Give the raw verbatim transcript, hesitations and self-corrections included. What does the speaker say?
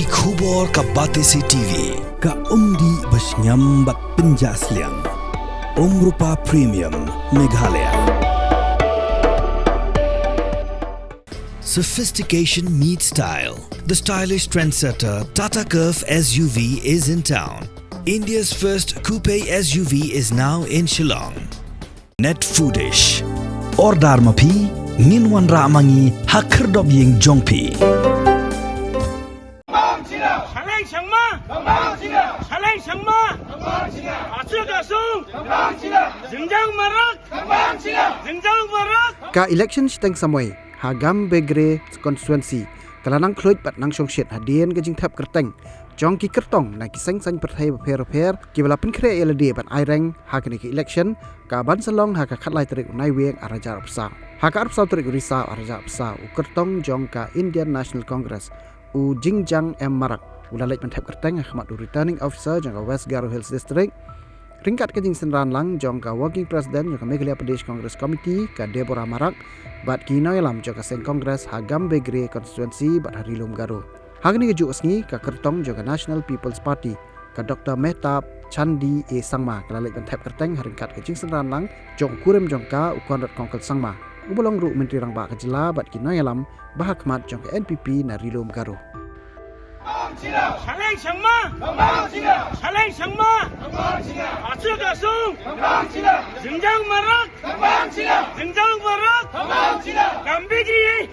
Khubor ka Batesi T V, ka umdih ba shngiam bad pynjah sliang. Umrupa Premium, Meghalaya. Sophistication meets style. The stylish trendsetter Tata Curvv S U V is in town. India's first coupe S U V is now in Shillong. Net Foodish. Order ma phi, ngin wanrah ma ngi ha khyrdop ïing jong phi. Shaleng Shangma! Shaleng Shangma! Asuk asung! Jingjang marak! Jingjang marak! Ka election shiteng samoi ha Gambegre constituency ka la nang khluit bad nang shongshit hadien ka jingthep kyrteng jong ki kyrtong na ki seng saiñ pyrthei bapher bapher kiba la pynkhreh ïa lade ban aireng ha kane ka election ka ban sa long ha ka khatlai tarik u Naiwieng arhajar arphew saw. Ha ka arphew saw tarik u Risaw arhajar arphew saw u kyrtong jong ka Indian National Congress u Jingjang M Marak u la leit ban thep kyrteng ha khmat u Returning Officer jong ka West Garo Hills District ryngkat ka jingsynran lang jong ka Working President jong ka Meghalaya Pradesh Congress Committee ka Deborah Marak bad ki nongïalam jong ka seng Congress ha Gambegre constituency bad ha Ri Lum Garo. Ha kane kajuh ka sngi ka kyrtong jong ka National People's Party ka Doctor Mehtab Chandee A Sangma ka la leit ban thep kyrteng ha ryngkat ka jingsynran lang jong u kurim jong ka u Conrad Kongkal Sangma uba long ruh u Myntri Rangbah ka jylla bad ki nongïalam ba ha khmat jong ka N P P na Ri Lum Garo. Shaleng Shangma! Shaleng Shangma! Asuk asung! Jingjang marak! Jingjang marak! Gambegre!